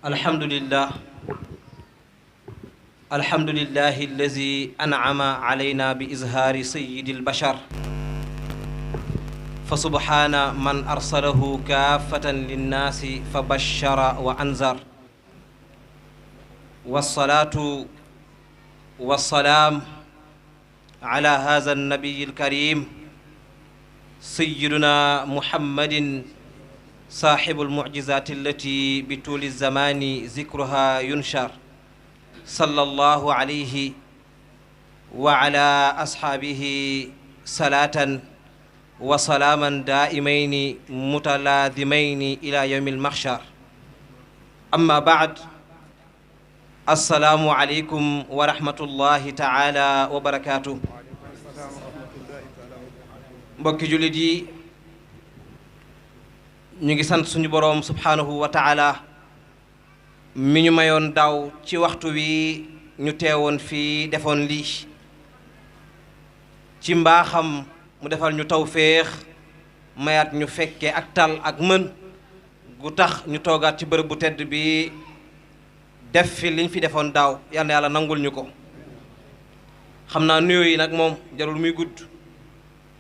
الحمد لله الحمد لله الذي أنعم علينا بإظهار سيد البشر فسبحان من أرسله كافة للناس فبشر وأنذر والصلاة والسلام على هذا النبي الكريم سيدنا محمد صاحب المعجزات التي بطول الزمان ذكرها ينشر صلى الله عليه وعلى أصحابه صلاة وسلاما دائمين متلازمين إلى يوم المحشر أما بعد السلام عليكم ورحمة الله تعالى وبركاته mbokki jullit yi ñu ngi sant suñu boroom subhaanahu wa taala mi ñu mayoon daaw ci waxtu wi ñu teewoon fii defoon lii ci mbaaxam mu defal ñu tawféex mayaat ñu fekke ak tal ak mën gu tax ñu toogaat ci bërëb bu tedd bi def fi liñ fi defoon daaw yal na yàlla nangul ñu ko xam naa nuyoo yi nag moom jarul muy gudd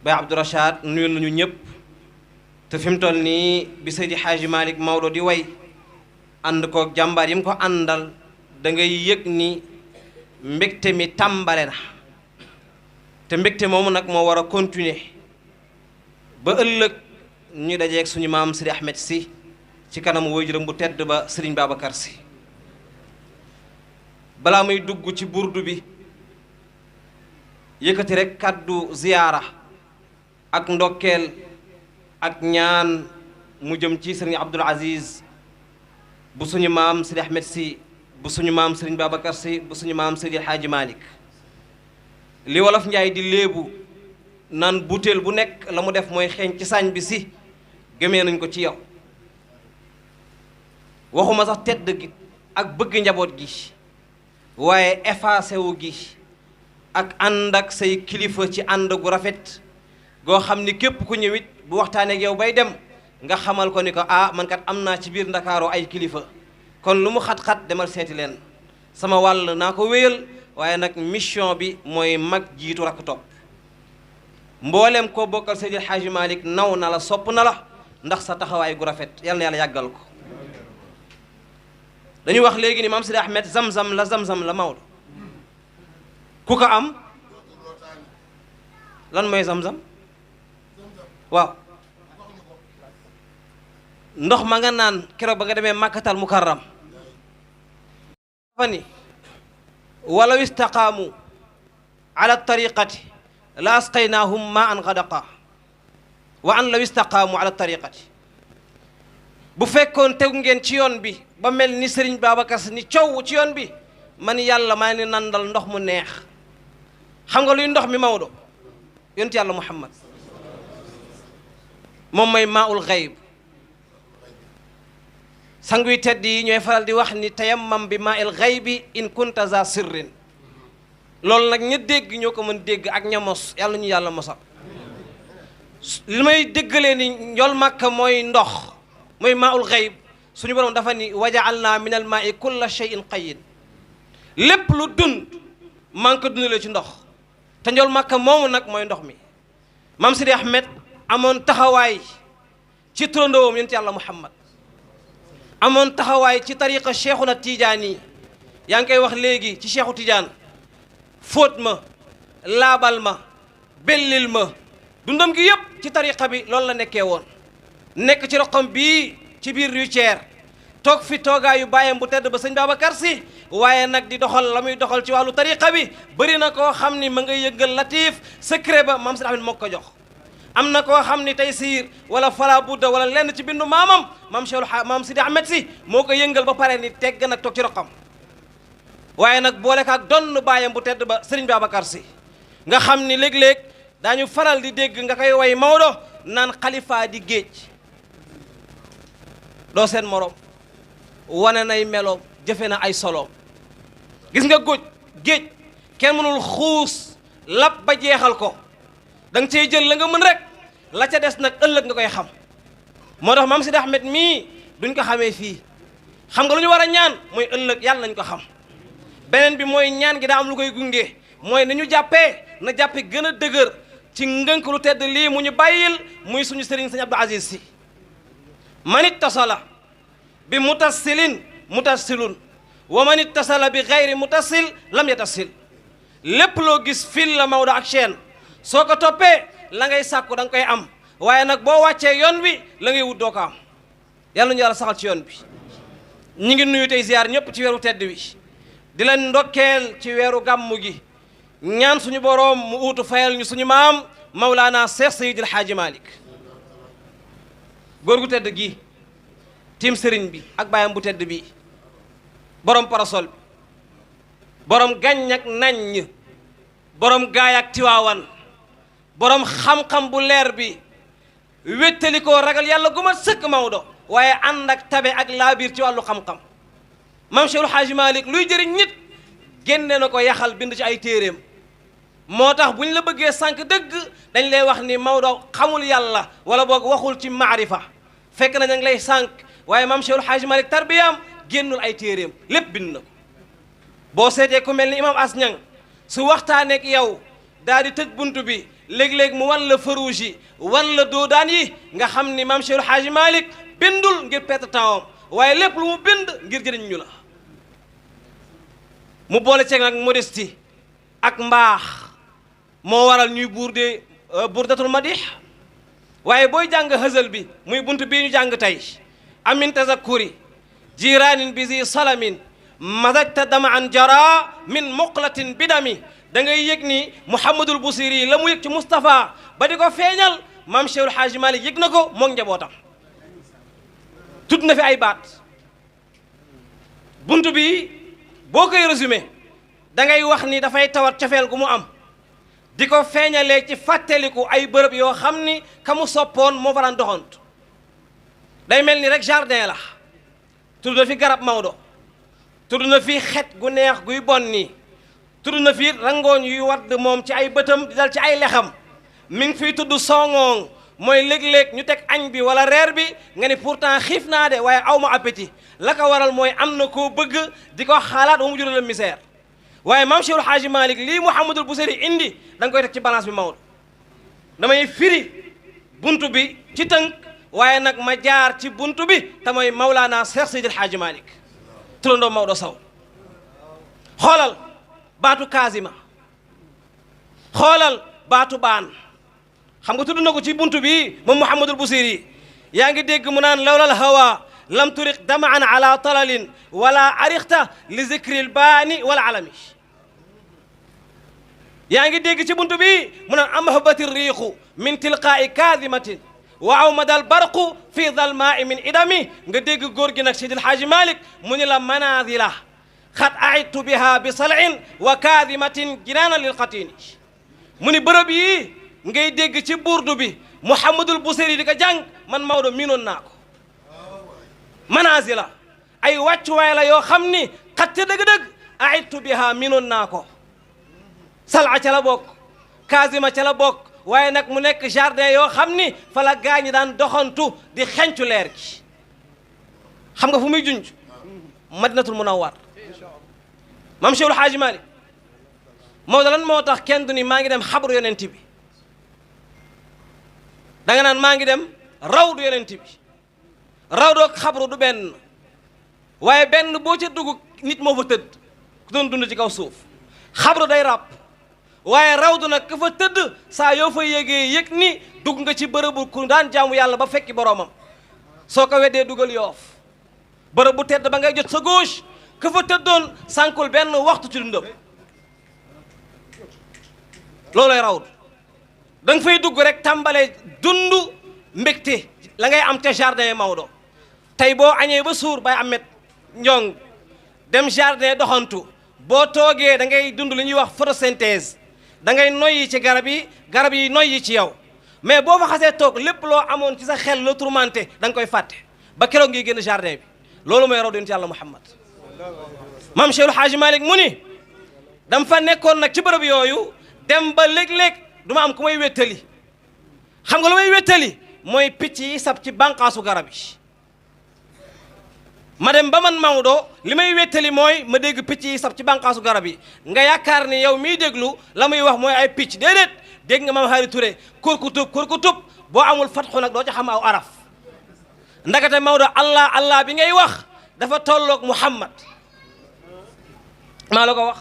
Baye Abdou Rachad nuyul nañu ñëpp te fi mu toll nii bi Seydi Hadji Malick Maodo di way ànd koog jàmbaar yi mu ko àndal da ngay yëg ni mbégte mi tàmbale na te mbégte moomu nag moo war a continuer ba ëllëg ñu dajeeg suñu maam Sidi Ahmed si ci kanam waajuram bu tedd ba Serigne Babacar si balaa muy dugg ci burdu bi yëkkati rek kàddu ziyaara ak ndokkeel ak ñaan mu jëm ci Serigne Abdoul Aziz bu suñu maam Sidi Ahmed si bu suñu maam Serigne Babacar si bu suñu maam Seydi Hadji Malick li wolof njaay di léebu naan butéel bu nekk la mu def mooy xeeñ ci saañ bi si gëmee nañ ko ci yow waxuma sax tedd gi ak bëgg njaboot gi waaye effacé wu gi ak ànd ak say kilifa ci ànd gu rafet goo xam ni képp ku ñëwit bu waxtaanee ak yow bay dem nga xamal ko ni ko man kat am naa ci biir ndakaaru ay kilifa kon lu mu xat-xat demal seeti leen sama wàll naa ko wéyal waaye nag mission bi mooy mag jiitu rakk topp mboolem koo bokkal Seydi Hadji Malick naw na la sopp na la ndax sa taxawaay gu rafet yal na yàlla yàggal ko dañuy wax léegi ni maam Sidi Ahmed zam-zam la Maodo ku ko am lan mooy zam-zam waaw ndox ma nga naan keroog ba nga demee Makkatal Mukarram fa ni walaw istaqaamu ala tariqati la asqaynaahum ma an gadaqa wa an law istaqaamu ala tariqati bu fekkoon tegu ngeen ci yoon bi ba mel ni Serigne Babacar Sy ni coow ci yoon bi man yàlla maa ni nandal ndox mu neex xam nga luy ndox mi Maodo yonent yàlla Muhammad moom mooy maaul xayb sanguy tedd yi ñooy faral di wax ni tayammam bi maail xaybi in kunta za sirrin loolu nag ña dégg ñoo ko mën dégg ak ña mos yàlla ñu yàlla mosal li may déggalee ni njol Makka mooy ndox mooy maaul xayb suñu borom dafa ni waja'alna min al maa'i kulla shay'in qayyin lépp lu dund maa ngi ko dundalee ci ndox te njol Makka moomu nag mooy ndox mi maam Sidi Ahmed amoon taxawaay ci turandoowam yonent yàlla Muhammad amoon taxawaay ci tariqa Cheikhuna Tijaani yaa ngi koy wax léegi ci Cheikhu Tidiane fóot ma laabal ma bellil ma dundam gi yëpp ci tariqa bi loolu la nekkee woon nekk ci roqam bii ci biir Rivière toog fi toogaayu bàyyam bu tedd ba sëñ Babacar Sy waaye nag di doxal la muy doxal ci wàllu tariqa bi bëri na koo xam ni ma ngay yëngal latif secret ba maam Sidi Ahmed moo ko jox am na koo xam ni tey siir wala fala budda wala lenn ci bindu maamam maam Sidi Ahmed Sy moo ko yëngal ba pare ni tegg nag toog ci roqam waaye nag boole kaak donn bàyyam bu tedd ba Serigne Babacar Sy nga xam ni léeg-léeg daañu faral di dégg nga koy way Maodo naan xalifa di géej doo seen morom wane nay meloom jëfe na ay soloom gis nga géej kenn mënul xuus lab ba jeexal ko da nga cey jël la nga mën rek la ca des nag ëllëg nga koy xam moo tax maam Sidi Ahmed mii duñ ko xamee fii xam nga lu ñu war a ñaan mooy ëllëg yàlla nañ ko xam. beneen bi mooy ñaan gi daa am lu koy gunge mooy ni ñu jàppee na jàppe gën a dëgër ci ngënk lu tedd lii mu ñu bàyyil muy suñu sëriñ sëñ Abdou Aziz Sy. man ittasala bi mutassilin mutassilun wa man ittasala bi gayri mutassil lam yatassil. lépp loo gis fil la Maodo ak chaîne soo ko toppee la ngay sàkku da nga koy am waaye nag boo wàccee yoon wi la ngay wut doo ko am yàlla ñu yàlla saxal ci yoon bi. ñi ngi nuyu tey ziar ñëpp ci weeru tedd wi di leen ndokkeel ci weeru gàmmu gi ñaan suñu boroom mu uutu fayal ñu suñu maam Mawlaana Cheikh Seydil Hadji Malick góor gu tedd gi tiim sëriñ bi ak baayam bu tedd bi borom parasol bi borom gàññ ak naññ borom gaay ak tiwaawan borom xam-xam bu leer bi wéttali koo ragal yàlla gu ma sëkk Maodo waaye ànd ak tabe ak laabiir ci wàllu xam-xam maam Cheikhul Hadji Malick luy jëriñ nit génne na ko yaxal bind ci ay téeréem moo tax bu ñu la bëggee sànq dëgg dañ lay wax ni Maodo xamul yàlla wala boog waxul ci maarifa fekk na ña ngi lay sànq waaye maam Cheikhul Hadji Malick tarbiyaam génnul ay téeréem lépp bind na ko boo seetee ku mel ni imam as ñang su waxtaaneek yow daal di tëj bunt bi léeg-léeg mu wan la farouge yi wan la doodaan yi nga xam ni maam Cheikhul Hadji Malick bindul ngir perte temps waaye lépp lu mu bind ngir jëriñ ñu la mu boole ceeg nag modestie ak mbaax moo waral ñuy burdatul madih waaye booy jàng hësal bi muy bunt bii ñu jàng tey amin tazakkuri jiraanin bi zi salamin madajta dama an jara min muqlatin bidami da ngay yëg ni Mouhamadul Busiri la mu yëg ci Moustapha ba di ko feeñal maam Cheikhul Hadji Malick yëg na ko moog njabootam tudd na fi ay baat bunt bi boo koy résumé da ngay wax ni dafay tawat cofeel gu mu am di ko feeñalee ci fàttaliku ay bërëb yoo xam ni ka mu soppoon moo fa daan doxantu day mel ni rek jardin la tudd na fi garab Maodo tudd na fi xet gu neex guy bon nii tudd na fi rangooñ yuy wadd moom ci ay bëtam di dal ci ay lexam mi ngi fiy tudd songoong mooy léeg-léeg ñu teg añ bi wala reer bi nga ni pourtant xiif naa de waaye aw ma appétit la ko waral mooy am na koo bëgg di ko xaalaat ba mu jural la misère waaye maam Cheikhul Hadji Malick lii Mouhamadul Busiri indi da nga koy teg ci balance bi Maodo damay firi buntu bi ci tënk waaye nag ma jaar ci buntu bi te mooy Mawlaana Cheikh Seydil Hadji Malick turandoo Maodo Sow xoolal baatu kaasima xoolal baatu baan xam nga tudd na ko ci buntu bi moom Mouhamadul Busiri yaa ngi dégg mu naan lawlal hawa lam turiq damaan ala talalin wala arixta li zikril baani wala alami yaa ngi dégg ci buntu bi mu naan amhabati riixu min tilqaai kaadimatin wa awmadal barqu fi dalmaai min idami nga dégg góor gi nag Seydil Hadji Malick mu ni la manazila xat aidtu biha bi salin wa kaadimatin jinaana lil xatini mu ni bërëb yi ngay dégg ci burdu bi Mouhamadul Busiri di ko jàng man Maodo miinoon naa ko manazila ay wàccuwaay la yoo xam ni xatte dëgg-dëgg aidtu biha miinoon naa ko sala ca la bokk kaasima ca la bokk waaye nag mu nekk jardin yoo xam ni fa la gaañi daan doxantu di xencu leer gi xam nga fu muy junj madinatul munawwar maam Cheikhul Hadji Malick Maodo lan moo tax kenn du ni maa ngi dem xabru yonent bi da nga naan maa ngi dem rawdu yonent bi rawdu ak xabru du benn waaye benn boo ca dugg nit moo fa tëdd ku doon dund ci kaw suuf xabru day ràpp waaye rawdu nag ka fa tëdd saa yoo fa yégee yëg ni dugg nga ci bërëbu ku daan jaamu yàlla ba fekki boroomam soo ko weddee dugal yoof bërëb bu tedd ba ngay jot sa gauche ka fa tëddoon sànkul benn waxtu ci dundam loolooy rawdu da nga fay dugg rek tàmbale dund mbégte la ngay am ca jardin Maodo tey boo añee ba suur bay amet njong dem jardin doxantu boo toogee da ngay dund li ñuy wax photosynthèse da ngay noyyi ci garab yi noyyi ci yow mais boo fa xasee toog lépp loo amoon ci sa xel la tourmenté da nga koy fàtte ba keroog ngi génn jardin bi loolu mooy rawdu yonent yàlla Muhammad maam Cheikhul Hadji Malick mu ni dam fa nekkoon nag ci bërëb yooyu dem ba léeg-léeg du ma am ku may wéttali xam nga lu may wéttali mooy picc yi sab ci bànqaasu garab yi ma dem ba man Maodo li may wéttali mooy ma dégg picc yi sab ci bànqaasu garab yi nga yaakaar ni yow miy déglu la muy wax mooy ay picc déedéet dégg nga Maam Xaari Touré kurkutub boo amul fatxu nag doo ca xam aw araf ndakate Maodo allah bi ngay wax dafa tolloog Muhammad maa la ko wax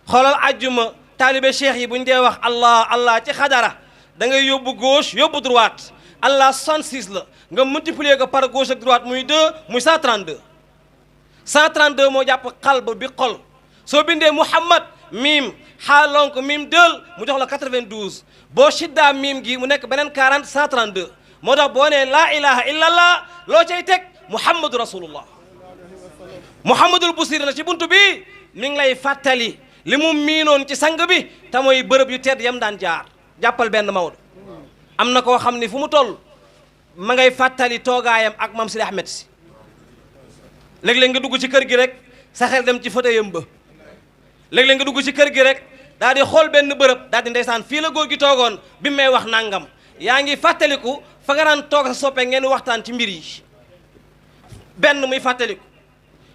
xoolal ajjuma taalibe cheikh yi bu ñu dee wax allah ci xadara da ngay yóbbu gauche yóbbu droite allah 66 la nga multiplier ko par gauche ak droite muy 2 muy 132 132 moo jàpp xalb bi xol soo bindee Muhammad miim xaalonk miim dël mu jox la 92 boo shiddaa miim gi mu nekk beneen 40 132 moo tax boo nee laa ilaha illallah loo cay teg Muhammadu rasulullah Muhammadul Busiri na ci buntu bi mi ngi lay fàttali li mu miinoon ci sang bi te mooy bërëb yu tedd yam daan jaar jàppal benn Maodo am na koo xam ni fu mu toll ma ngay fàttali toogaayam ak Mame Sidi Ahmed si léeg-léeg nga dugg ci kër gi rek sa xel dem ci fauteuilam ba léeg-léeg nga dugg ci kër gi rek daal di xool benn bërëb daal di ndeysaan fii la góor gi toogoon bi may wax nangam yaa ngi fàttaliku fa nga daan toog sa soppe ngeen waxtaan ci mbir yi benn muy fàttaliku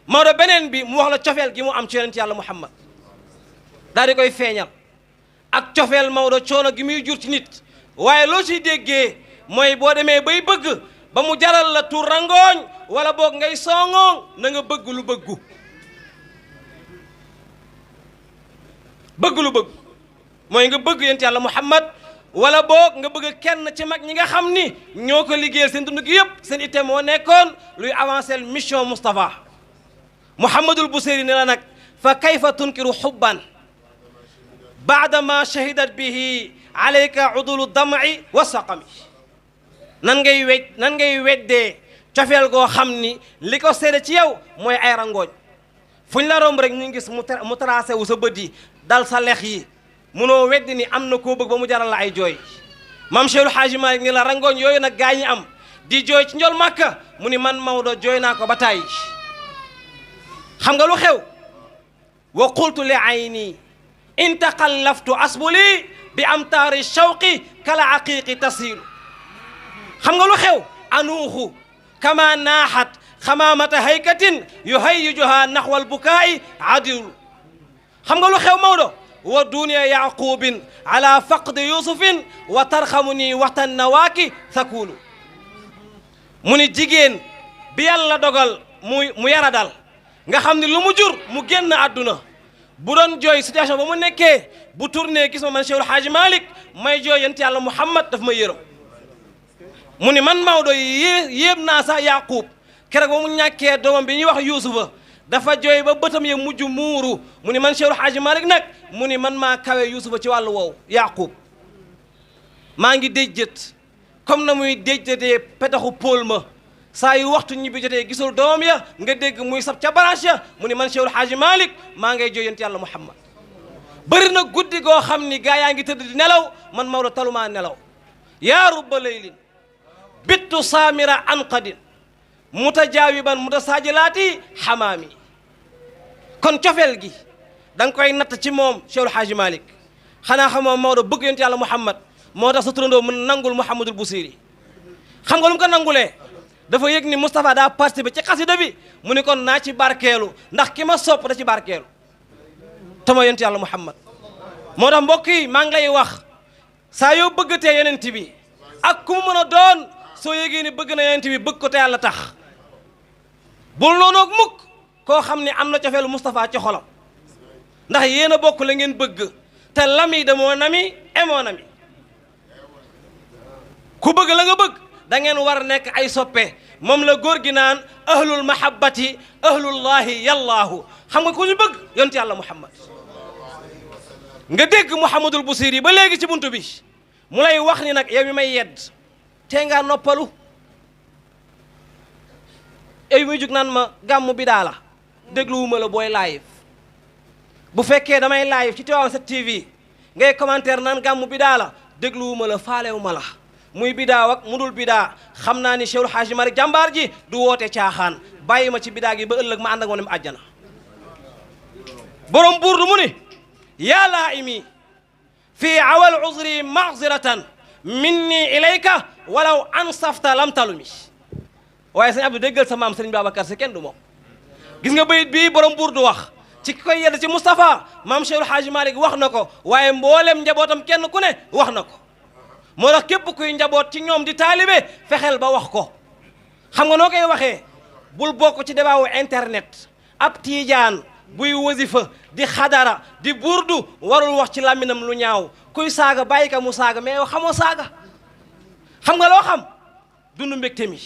Maodo beneen bi mu wax la cofeel gi mu am ci yonent yàlla Muhammad daal di koy feeñal ak cofeel Maodo coono gi muy jur ci nit waaye loo ciy déggee mooy boo demee bay bëgg ba mu jaral la tur rangooñ wala boog ngay songooŋ na nga bëgg lu bëggu mooy nga bëgg yonent yàlla Muhammad wala boog nga bëgg kenn ci mag ñi nga xam ni ñoo ko liggéeyal seen dund gi yëpp seen itte moo nekkoon luy avancer mission Moustapha Muhammadul Busiri ne la nag fa kayfa tunkiru xubban baadama shahidat bihi alayka udulu dam'i wa saqami nan ngay weddee cofeel goo xam ni li ko seede ci yow mooy ay rangooñ fu ñu la romb rek ñu ngi gis mu tracé wu sa bët yi dal sa lex yi munoo weddi ni am na koo bëgg ba mu jaral la ay jooy Maam Cheikh El Hadji Malick ni la rangooñ yooyu nag gaa ñi am di jooy ci njol Màkka mu ni man Maodo jooy naa ko ba tàyyi xam nga lu xew wa qultu li ayni in taqallaftu asbuli bi amtaari shawqi kala aqiqi tasilu xam nga lu xew anuuxu kama naaxat xamaamata haykatin yuhayyijuha naxwal bukaa'i adilu xam nga lu xew Maodo wa duniya yaqubin ala faqdi yusufin wa tarxamu nii waxtan nawaaki thakulu mu ni jigéen bi yàlla dogal mu yaradal nga xam ni lu mu jur mu génn àdduna bu doon jooy situation ba mu nekkee bu tourné gis ma man Cheikh El Hadji Malick may jooy yent yàlla Muhammad daf ma yërëm mu ni man Maodo yéem naa sax Yaaqub keroog ba mu ñàkkee doomam bi ñuy wax Yuusufa dafa jooy ba bëtam ya mujj muuru mu ni man Cheikh El Hadji Malick nag mu ni man maa kawe Yuusufa ci wàllu woowu Yaaqub maa ngi déjjët comme na muy déjjëtee petaxu póol ma saa yu waxtu ñibbi jotee gisul doom ya nga dégg muy sab ca branche ya mu ni man Cheikh El Hadji Malick maa ngay jooy yent yàlla Muhammad bëri na guddi goo xam ni gaa yaa ngi tëdd di nelaw man Maodo talumaa nelaw yaa rubba laylin bittu saamira anqadin mutajaawiban mutasaajilaati xamaami kon cofeel gi da nga koy natt ci moom Cheikh El Hadji Malick xanaa xamoo Maodo bëgg yent yàlla Muhammad moo tax sa turandoo mën nangul Muhammadul Busiri xam nga lu mu ko nangulee dafa yëg ni Moustapha daa participé ci xasida bi mu ni kon naa ci barkeelu ndax ki ma sopp da ci barkeelu te ma yonent yàlla Muhammad moo tax mbokk yi maa ngi lay wax saa yoo bëggatee yonent bi ak ku mu mën a doon soo yëgee ni bëgg na yonent bi bëgg ko te yàlla tax bul noonoog mukk koo xam ne am na cofeelu Moustapha ci xolam ndax yéen a bokk la ngeen bëgg te l'ami de mon ami est mon ami ku bëgg la nga bëgg da ngeen war nekk ay soppe moom la góor gi naan ahlul mahabbati ahlullahi yallaahu xam nga ku ñu bëgg yonent yàlla Muhammad nga dégg Muhammadul Busiri ba léegi ci buntu bi mu lay wax ni nag yow mi may yedd tee ngaa noppalu yow muy jug naan ma gàmmu bi daa la dégluwuma la booy live bu fekkee damay live ci Tivaouane 7TV ngay commentaire naan gàmmu bi daa la dégluwuma la faalewuma la muy bidaa ak mu dul bidaa xam naa ni Cheikh El Hadji Malick jàmbaar ji du woote caaxaan bàyyi ma ci bidaa gi ba ëllëg ma ànd ak ma dem àjjana borom buurdu mu ni yaa laaimi fii awal uzri maxziratan minni ilayka walaw ansafta lam talumi waaye sëñ Abdou déggal sa maam sëriñ Babacar Si kenn du moom gis nga bayit bii borom buur du wax ci koy yedd ci Moustapha maam Cheikhul Hadji Malick wax na ko waaye mboolem njabootam kenn ku ne wax na ko moo tax képp kuy njaboot ci ñoom di taalibe fexeel ba wax ko xam nga noo koy waxee bul bokk ci débat wu internet ab tiijaan buy wasifa di xadara di burdu warul wax ci làmminam lu ñaaw kuy saaga bàyyi ka mu saaga mais yow xamoo saaga xam nga loo xam dund mbégte mi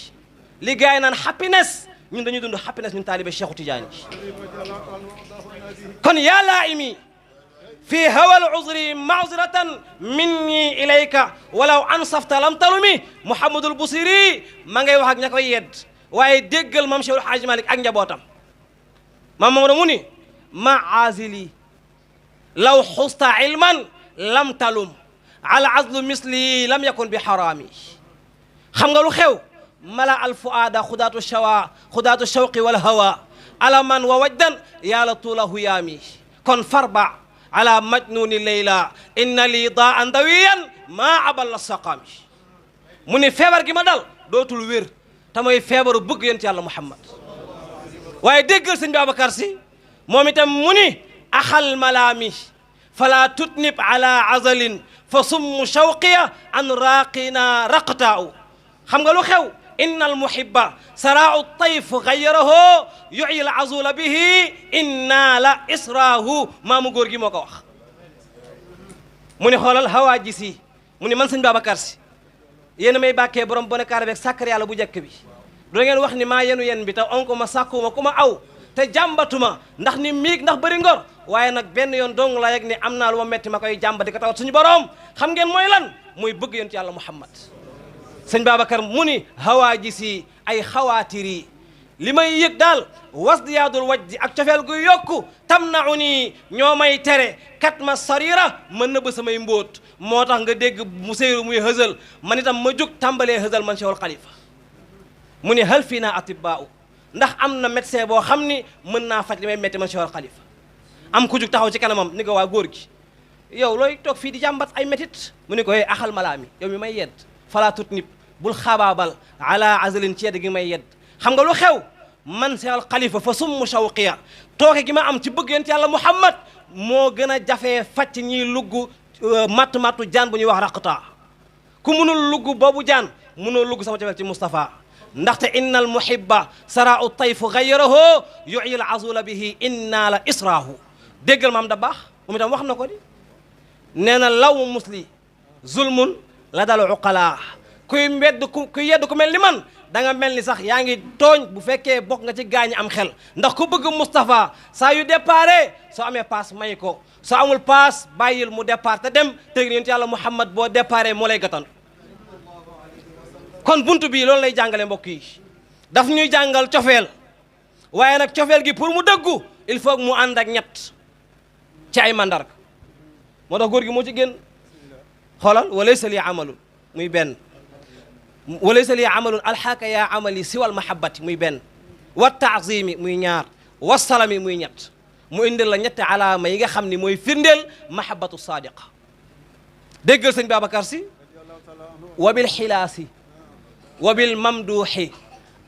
li gars yi naan happiness ñun dañuy dund happiness ñun taalibe Cheikhu Tidiane kon yaa laa'imi fi hawal uzri ma'ziratan minni ilayka walaw ansafta lam talumi Mouhamadul Busiri ma ngay wax ak ña koy yedd waaye déggal maam Cheikhul Hadji Malick ak njabootam maam Maodo mu ni ma aazili law xusta ilman lam talum ala azlu misli lam yakun bi xaraami xam nga lu xew mala alfuaada xudaatu shawqi wal hawa ala man wa wajdan yàlla tuulahu yaami kon farba ala majnuni leyla inna lii daan dawiyan maa aballa saqaami mu ni feebar gi ma dal dootul wér te mooy feebaru bëgg yonent yàlla Muhammad waaye déggal sëñ Babacar Si moom itam mu ni axal malaami fala tutnib ala azalin fa summu shawqiya an raaqina raqtaa'u xam nga lu xew inna almuhibba saraau tayf gayyarahu yuyi l azula bihi inna la israhu maamu góor gi moo ko wax mu ni xoolal hawaa ji si mu ni man sëñ Babacar Si yéen a may bàkkee borom bone kaara beeg sàkkar yàlla bu njëkk bi do ngeen wax ni maa yenu yen bi te onko ma sàkkuma ku ma aw te jàmbatuma ndax ni miig ndax bëri ngor waaye nag benn yoon dong la yeg ni am naa lu ma metti ma koy jàmba di ko tawat suñu borom xam ngeen mooy lan mooy bëgg yonent yàlla Muhammad sëñ Babacar mu ni hawaa ji si ay xawaatiri li may yëg daal wasdiyaadul wajdi ak cofeel gu yokku tam na u nii ñoo may tere kat ma sarira mën na ba samay mbóot moo tax nga dégg mu séyru muy hësal man itam ma jóg tàmbalee hësal man Cheikhul Khalifa mu ni hal fii naa atibaa'u ndax am na médecin boo xam ni mën naa faj li may metti man Cheikhul Khalifa am ku jóg taxaw ci kanamam ni ko waa góor gi yow looy toog fii di jàmbat ay métit mu ni ko axal malaa mi yow mi may yedd falaa tut nib bul xabaabal ala azalin ci yedd gi may yedd xam nga lu xew man Cheikhul Khalifa fa summu shawqiya tooke gi ma am ci bëgg yonent yàlla Muhammad moo gën a jafee facc ñiy lugg mattu jaan bu ñuy wax raqta ku mënul lugg boobu jaan mënoo lugg sama cofeel ci Moustapha ndaxte inna al muhibba saraau tayfu gayyarahu yuyi al azula bihi inna la israhu déggal maam da baax moom itam wax na ko di nee na law musli zulmun la dal uqala kuy yedd ku mel ni man da nga mel ni sax yaa ngi tooñ bu fekkee bokk nga ci gaañi am xel ndax ku bëgg Moustapha saa yu déparé soo amee paas may ko soo amul paas bàyyil mu départ te dem teg yonent yàlla Muhammad boo déparé moo lay gatan kon buntu bii loolu lay jàngale mbokk yi daf ñuy jàngal cofeel waaye nag cofeel gi pour mu dëggu il faut mu ànd ak ñett ci ay mandarga moo tax góor gi moo ci génn xoolal walaysa li amalun muy benn walaysa li amalun alxaaka yaa amali siwal mahabbati muy benn wa taazimi muy ñaar wa salami muy ñett mu indil la ñetti alaama yi nga xam ni mooy firndeel mahabbatu sadiqa déggal sëñ Babacar Si wa bil xilaasi wa bil mamduuxi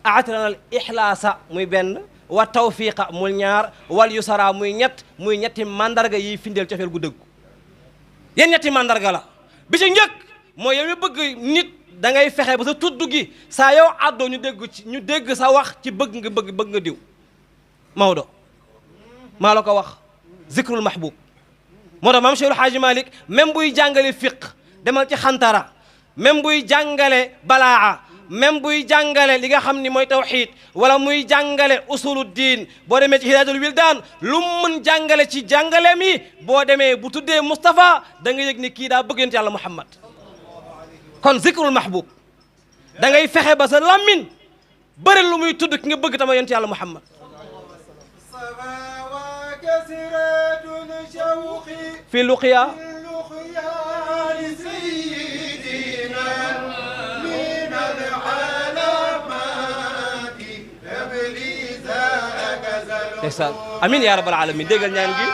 aatirana al ixlaasa muy benn wa tawfiqa muy ñaar wal yusara muy ñett muy ñetti mandarga yiy firndeel cofeel gu dëggu yéen ñetti mandarga la bi ci njëkk mooy yow mi bëgg nit da ngay fexe ba sa tudd gi saa yow àddoo ñu dégg sa wax ci bëgg nga diw Maodo maa la ko wax zikrul mahbub moo tax maam Cheikhul Hadji Malick même buy jàngale fiq demal ci xantara même buy jàngale balaa même buy jàngale li nga xam ni mooy tawxiid wala muy jàngale usulu diin boo demee ci hidayatul wildaan lu mën jàngale ci jàngaleem yi boo demee bu tuddee Moustapha da nga yëg ni kii daa bëgg yonent yàlla Muhammad kon zikrul mahbub da ngay fexe ba sa lammin bëri lu muy tudd ki nga bëgg tama yonent yàlla Muhammad fi luqiya ndeysaan amiin yaa rabbal alamin déggal ñaan gi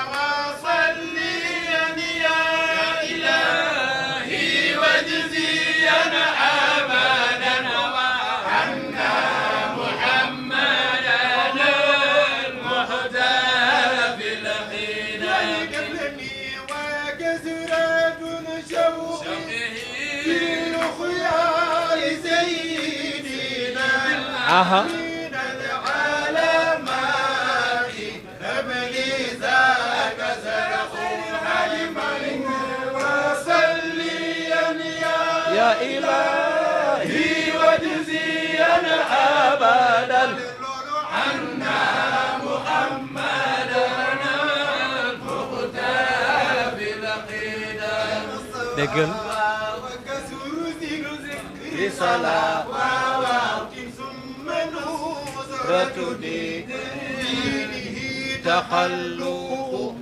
aha يا إلهي وجزيا أبدا عنا محمدا المختار بالعقيدة دقل صلاة ثم نصرة دينه تخلق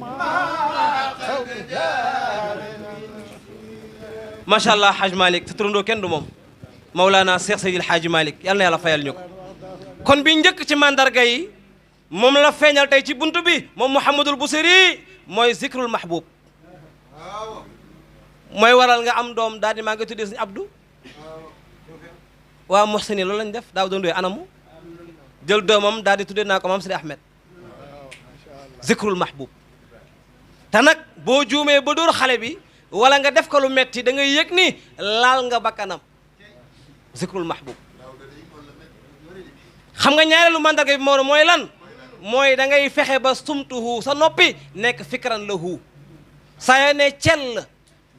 ما شاء الله حاج مالك تترندو kenn du moom Mawlana Cheikh Seydil Hadji Malick yal na yàlla fayal ñu ko kon bi njëkk ci mandarga yi moom la feeñal tey ci buntu bi moom Mouhamadul Busiri mooy zikrul mahbub mooy waral nga am doom daal di maa ngi tuddee Sëñ Abdou waa Muhsini loolu lañ def daaw doon doy anamu jël doomam daal di tuddee naa ko maam Sidi Ahmed zikrul mahbub te nag boo juumee ba dóor xale bi wala nga def ko lu metti da ngay yëg ni laal nga bakkanam zikrul mahbub xam nga ñaareelu mandarga bi Maodo mooy lan mooy da ngay fexe ba sumtuhu sa noppi nekk fikran lahu saa yoo ne cell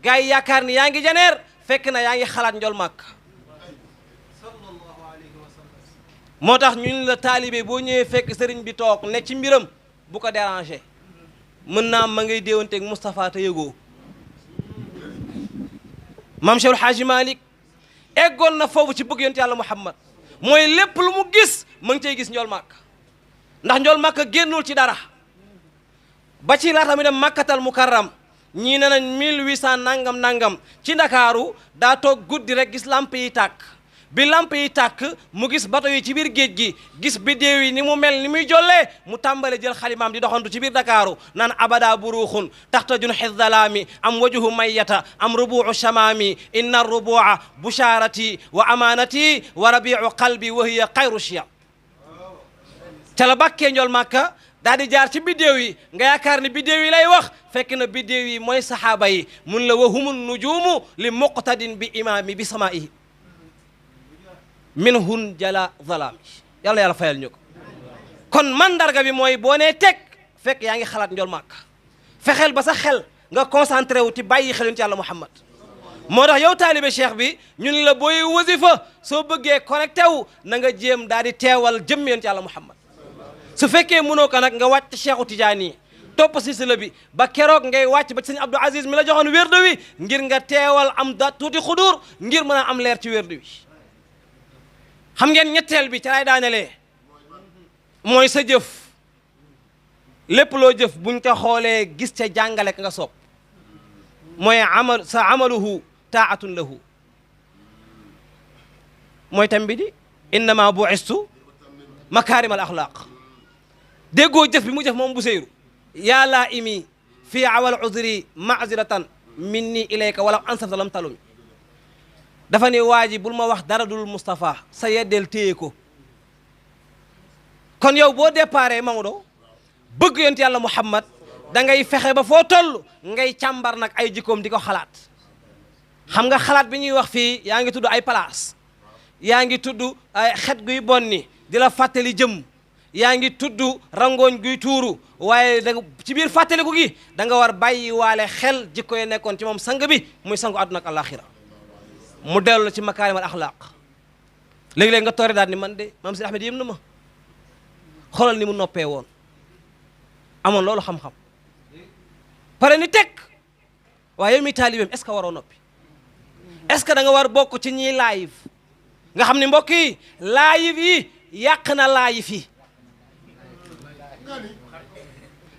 gars yi yaakaar ni yaa ngi janeer fekk na yaa ngi xalaat njol màkk moo tax ñun la taalibe boo ñëwee fekk sëriñ bi toog ne ci mbiram bu ko déranger mën naa ma ngay déewanteeg Moustapha te yëgoo maam Cheikh El Hadji Malick eggoon na foofu ci bëgg yonent yàlla Muhammad mooy lépp lu mu gis ma ngi cay gis njool màkk ndax njool màkk génnul ci dara ba ci laata mi dem màkkatal mukarram ñii ne nañ 1800 nangam nangam ci ndakaaru daa toog guddi rek gis lamp yi tàkk bi lamp yi tàkk mu gis bato yi ci biir géej gi gis biddéew yi ni mu mel ni muy jollee mu tàmbale jël xalimaam di doxantu ci biir dakaaru naan abada buruuxun taxta junxi zalaami am wajuhu mayyata am rubuucu shamaami inna rubuuca bushaarati wa amaanati wa rabiicu qalbi wa hiya xayru shiyam ca la bàkkee njool màkka daal di jaar ci biddéew yi nga yaakaar ni biddéew yi lay wax fekk na biddéew yi mooy saxaaba yi mun la wa humu nujuumu li muqtadin bi imaami bi samaa'ihi min hun jala zalaami yàlla yàlla fayal ñu ko kon mandarga bi mooy boo nee teg fekk yaa ngi xalaat njool màkk fexeel ba sa xel nga concentré wu ci bàyyi xel yonent yàlla Muhammad moo tax yow taalibe cheikh bi ñun la booy wasifa soo bëggee connecté wu na nga jéem daal di teewal jëmm yonent yàlla Muhammad su fekkee mënoo ko nag nga wàcc Cheikhu Tijaani topp silsila bi ba keroog ngay wàcc ba ci sëñ Abdou Aziz mi la joxoon wérdu wi ngir nga teewal am da tuuti xudur ngir mën a am leer ci wérdu wi xam ngeen ñetteel bi ca lay daanelee mooy sa jëf lépp loo jëf buñ ko xoolee gis ca jàngale ka nga sopp mooy amal sa amaluhu taatun lahu mooy tam bi di innama bu'istu makaarimal axlaaq déggoo jëf bi mu jëf moom bu seyru yaa laa imi fii awal udri maziratan minni ilayka wala ansafta lam talumi dafa ne waa ji bul ma wax dara dul Moustapha sa yeddeel téye ko kon yow boo déparé Maodo bëgg yonent yàlla Muhammad da ngay fexe ba foo toll ngay càmbar nag ay jikkoom di ko xalaat xam nga xalaat bi ñuy wax fii yaa ngi tudd ay place yaa ngi tudd ay xet guy bonni di la fàttali jëm yaa ngi tudd rangooñ guy tuuru waaye da ci biir fàttaliku gi da nga war bàyyi waale xel jikko yi nekkoon ci moom sang bi muy sangu àdduna ak àllaaxira mu dellu ci makaarimal axlaaq léegi-léegi nga toore daal ni man de maam si Ahmed yëm na ma xoolal ni mu noppee woon amoon loolu xam-xam pare ni teg waaye yow mi taalibeem est-ce que waroo noppi est-ce que da nga war bokk ci ñiy live nga xam ni mbokk yi live yi yàq na live yi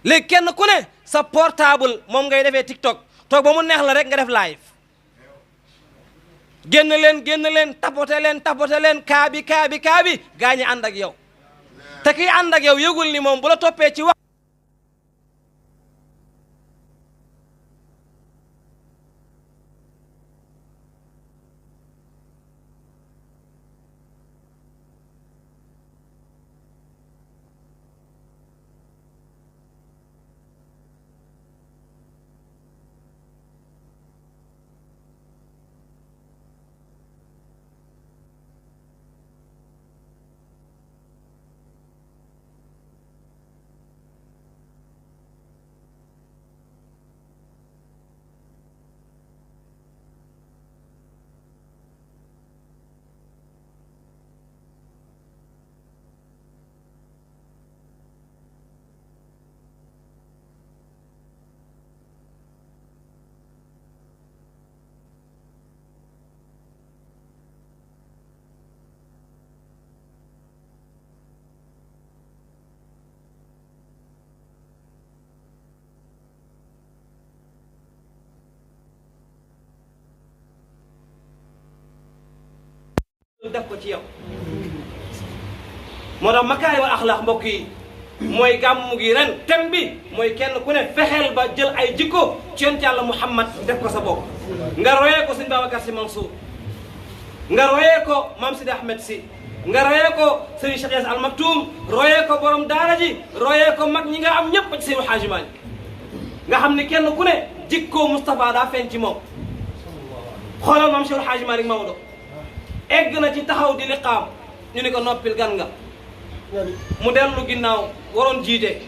léegi kenn ku ne sa portable moom ngay defee TikTok toog ba mu neex la rek nga def live génn leen tapote leen kaabi gaa ñi ànd ak yow te kiy ànd ak yow yëgul ni moom bu la toppee ci wax def ko ci yow moo tax makaarimal axlaaq mbokk yi mooy gàmmu gi ren thème bi mooy kenn ku ne fexeel ba jël ay jikko ci yonent Yàlla Muhammad def ko sa bopp nga royee ko sëñ Babacar Sy Mansour nga royee ko Mame Sidi Ahmed Sy nga royee ko sëriñ Cheikh Yass Al Maktoum royee ko borom daara ji royee ko mag ñi nga am ñëpp ci Seydi Hadji Malick nga xam ni kenn ku ne jikkoo Moustapha daa feeñ ci moom xoolal Mame Cheikh Hadji Malick Maodo egg na ci taxaw di liqaam ñu ni ko noppil gan nga mu dellu ginnaaw waroon jiite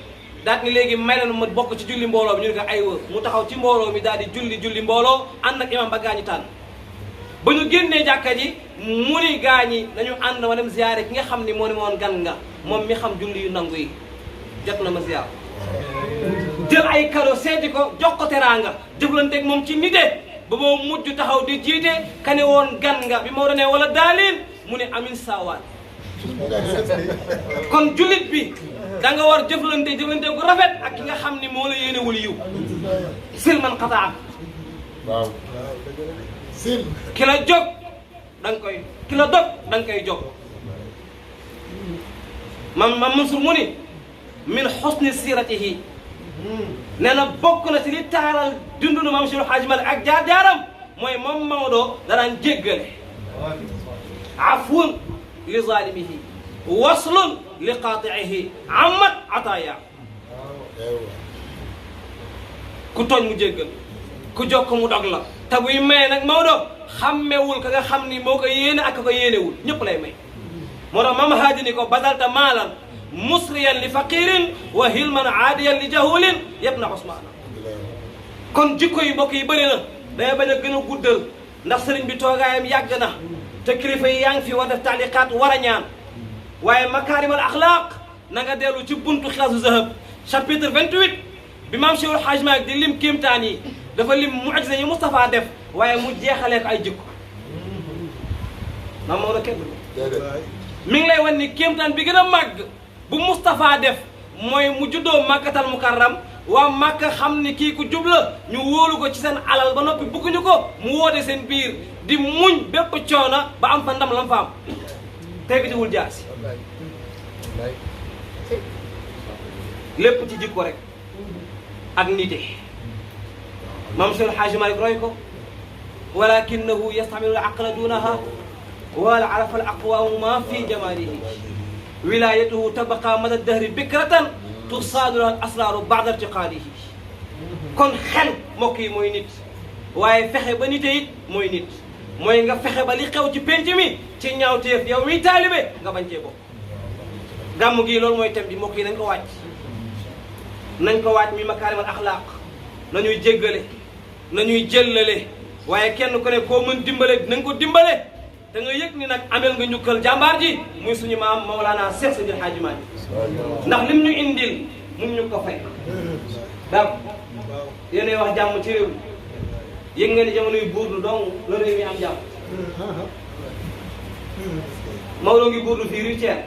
daal ni léegi may leen ma bokk ci julli mbooloo bi ñu ne ko aywa mu taxaw ci mbooloo mi daal di julli mbooloo ànd ak imam ba gaañi tànn ba ñu génnee jàkka ji mu ni gaañi nañu ànd ma dem ziyaare ki nga xam ni moo ni ma woon gan nga moom mi xam julli yu nangu yi jot na ma ziyaar jël ay cadeau seeti ko jox ko teraanga jëflanteeg moom ci nite ba moo mujj taxaw di jiite kane woon gan nga bi moo doonee wala daalin mu ne amin saawaan kon jullit bi da nga war jëflante gu rafet ak ki nga xam ni moo la yéenewul yiw sil man xataa waaw sil ki la jóg da nga koy ki la dog da nga koy jóg mam Mansour mu ni min xusni siratihi nee na bokk na ci li taaral dundunu Mame Cheikh Hadji Malick ak jaar-jaaram mooy moom Maodo danaan jéggale afun li zalimihi waslun li qaati'ihi amat ataaya ku tooñ mu jéggal ku jokk mu dog la te buy may nag Maodo xàmmewul ka nga xam ni moo ko yéene ak ko yéenewul ñëpp lay may moo tax Mame Haadi ni ko badalta maalan musriyan li faqirin wa hilman aadiyan li jahulin yëpp na Usmaana kon jikko yi mbokk yi bëri na day bañ a gën a guddal ndax sëriñ bi toogaayam yàgg na te kilifa yi yaa ngi fi war def taaliqaat war a ñaan waaye makaarimal axlaaq na nga dellu ci buntu xilaasu zahab chapitre 28 bi Mame Cheikh Hadji Malick di lim kéemtaan yi dafa lim mucjiza yi Moustapha def waaye mu jeexalee ko ay jikko maam Maodo kenn mi ngi lay wan ni kéemtaan bi gën a màgg bu Moustapha def mooy mu juddoo Makkatal Mukarram waa Makka xam ni kii ku jub la ñu wóolu ko ci seen alal ba noppi bugguñu ko mu woote seen biir di muñ bépp coono ba am fa ndam lam fa am teggitiwul jaasi lépp ci jikko rek ak nite Mame Cheikh Hadji Malick roy ko walakinahu yastamilu al-aqla dunaha wala arafa al-aqwaamu ma fi jamalihi wilayatuhu tabqa mada dahri bikratan tusaadu al asraaru ba'da irtiqaalihi kon xel mbokk yi mooy nit waaye fexe ba nite it mooy nit mooy nga fexe ba li xew ci penc mi ci ñaawteef yow miy taalibe nga bañ cee bokk gàmmu gi loolu mooy thème bi mbokk yi nañ ko wàcc mi makaarimal axlaaq nañuy jéggale nañuy jëllale waaye kenn ku ne koo mën dimbale nañ ko dimbale te nga yëg ni nag amel nga njukkal jàmbaar ji muy suñu maam Mawlana Cheikh Seydi Hadji Malick ndax lim ñu indil mun ñu ko fay daam yéenay wax jàmm ci réew mi yëg nga ni jamono yu buurdu donc la réew mi am jàmm Maodo ngi buurdu fii Richard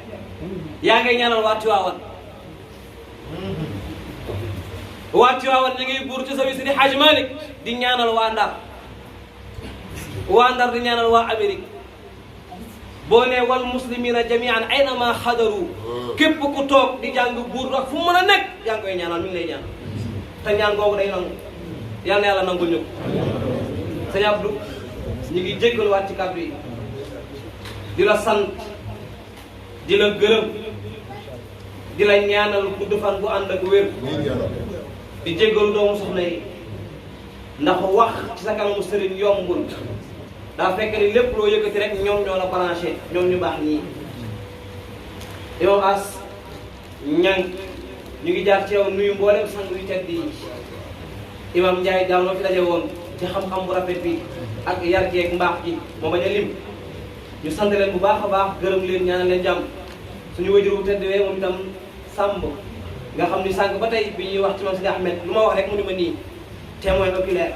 yaa ngay ñaanal waa Tiwaawan ñu ngi buur ci service di Hadji Malick di ñaanal waa Ndar di ñaanal waa Amérique boo ne wal muslimina jamian aynama xadaru képp ku toog di jàng buur ak fu mu mën a nekk yaa ngi koy ñaanal mi ngi lay ñaan te ñaan googu day nangu yal na yàlla nangul ñu ko sëñ Abdou ñu ngi jéggaluwaat ci kàddu yi di la sant di la gërëm di la ñaanal gudd fan bu ànd ak wér di jéggalu doomu soxna yi ndax wax ci sa kanamu sëriñ yombul daa fekk ni lépp loo yëkkati rek ñoom ñoo la branché ñoom ñu baax ñii imam as ñang ñu ngi jaar ci yow nuyu mboolem sang yu tedd yi imam Ndiaye daaw noo fi daje woon ci xam-xam bu rafet bi ak yar geeg mbaax gi moo bañ a lim ñu sant leen bu baax a baax gërëm leen ñaanal leen jàmm suñu wajur bu tedd wee moom itam sàmb nga xam ni sànq ba tey bi ñuy wax ci Mame Sidi Ahmed lu ma wax rek mu ni ma nii témoin oculaire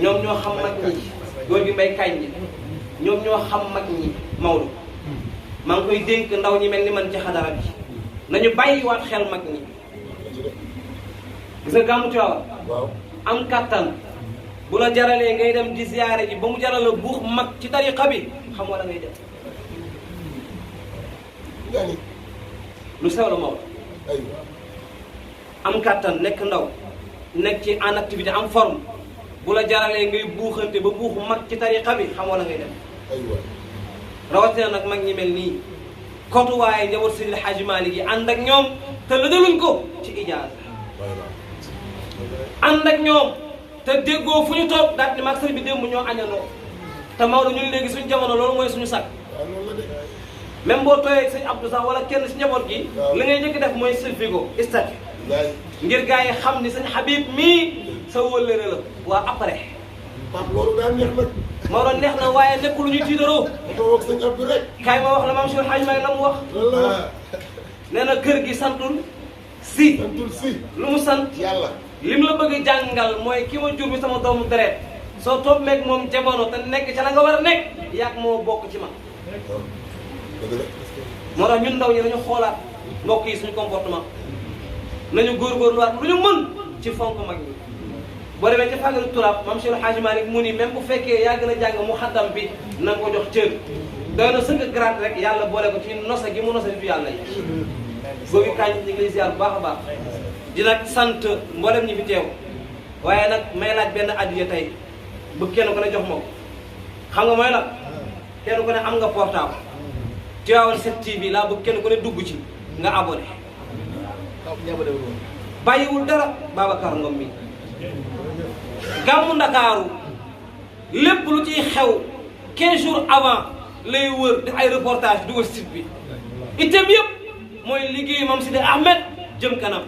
ñoom ñoo xam mag ñi góor gi mbay kañ ñoom ñoo xam mag ñi Maodo maa ngi koy dénk ndaw ñi mel ni man ci xadara bi nañu bàyyiwaat xel mag ñi gis nga gàmmu Tiwaawan am kattan bu la jaralee ngay dem di ziyaare ji ba mu jaral la buux mag ci tariqa bi xamoo la ngay def yani lu sew la moo aywa am kàttan nekk ndaw nekk ci en activité am forme bu la jaralee ngay buuxante ba buuxu mag ci tariqa bi xamoo la ngay def aywa rawatina nag mag ñi mel nii kootu waaye njaboot Seydil Hadji Malick yi ànd ak ñoom te la daluñ ko ci ijaaza ànd ak ñoom te déggoo fu ñu toog daal di mag sëriñ bi démb ñoo añandoo te Maodo ñun léegi suñu jamono loolu mooy suñu sag waaw noonu la de même boo tooyee sëñ Abdou sax wala kenn si njaboot gi li ngay njëkk def mooy selfigo statut yaay ngir gars yi xam ni sëñ Habib mii sa wëllëre la waa après Pape loolu daan neex nag Maodo neex na waaye nekkul lu ñuy tiitaroo dafa wax sëñ Abdou rek kaay ma wax la maam Cheikh Hadji Malick la mu wax loolu la wax nee na kër gi santul si santul si lu mu sant yàlla lim la bëgg a jàngal mooy ki ma jur bi sama doomu deret soo toog meeg moom jamono te nekk ca la nga war a nekk yàgg moo bokk ci man dëgg la moo tax ñun ndaw ñi dañu xoolaat mbokk yi suñu comportement nañu góorgóorluwaat lu ñu mën ci fonk mag ñi boo demee ca fàggaru turaab maam Cheikh Hadji Malick mu ni même bu fekkee yaa gën a jàng mu xaddam bi na nga ko jox cër doy na sënk grade rek yàlla boole ko ci nosa gi mu nosa fi yàlla yi boobu kañ ñu ngi lay ziar bu baax a baax di nag sant mboolem ñi fi teew waaye nag may laaj benn addiya tey bu kenn ko ne jox ma ko xam nga mooy la kenn ko ne am nga portable Tivaouane 7TV laa bëgg kenn ku ne dugg ci nga abonné bàyyiwul dara Babacar Ngom mi gàmmu Ndakaaru lépp lu ciy xew 15 jours avant lay wër def ay reportage dugal site bi itam yëpp mooy liggéeyu Mame Sidi Ahmed jëm kanam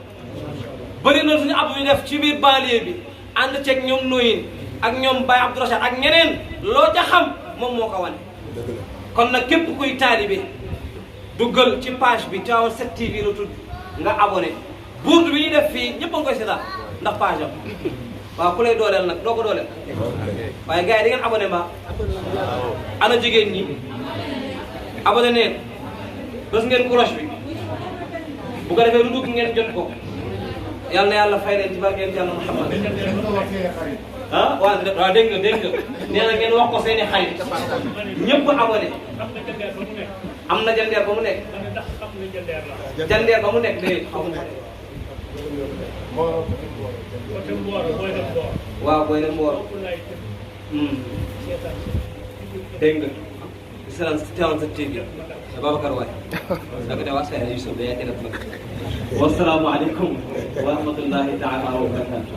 bëri na suñu ab yu def ci biir banlieue bi ànd ceeg ñoom Noyin ak ñoom Baye Abdou Rachad ak ñeneen loo ca xam moom moo ko wane dëgg la kon nag képp kuy taalibe duggal ci page bi Tivaouane 7TV la tudd nga abonné buurdu bi ñuy def fii ñëpp a ngi koy seetaan ndax page am waaw ku lay dooleel nag doo ko dooleel waaye gars yi da ngeen abonné mbaa ana jigéen ñi abonné neen bés ngeen cloche bi bu ko defee lu dugg ngeen jot ko yal na yàlla fay leen ci barke yàlla Muhammad ah waaw dégg nga nee na ngeen wax ko seeni xarit ñëpp abonné am na jandeer ba mu nekk jandeer ba mu nekk dégg nga waaw booy dem Mboor dégg nga Tivaouane 7TV Babacar waay da nga wax Yusuf da yaa teel a wassalaamu aleykum wa rahmatullahi taala wa barakatuh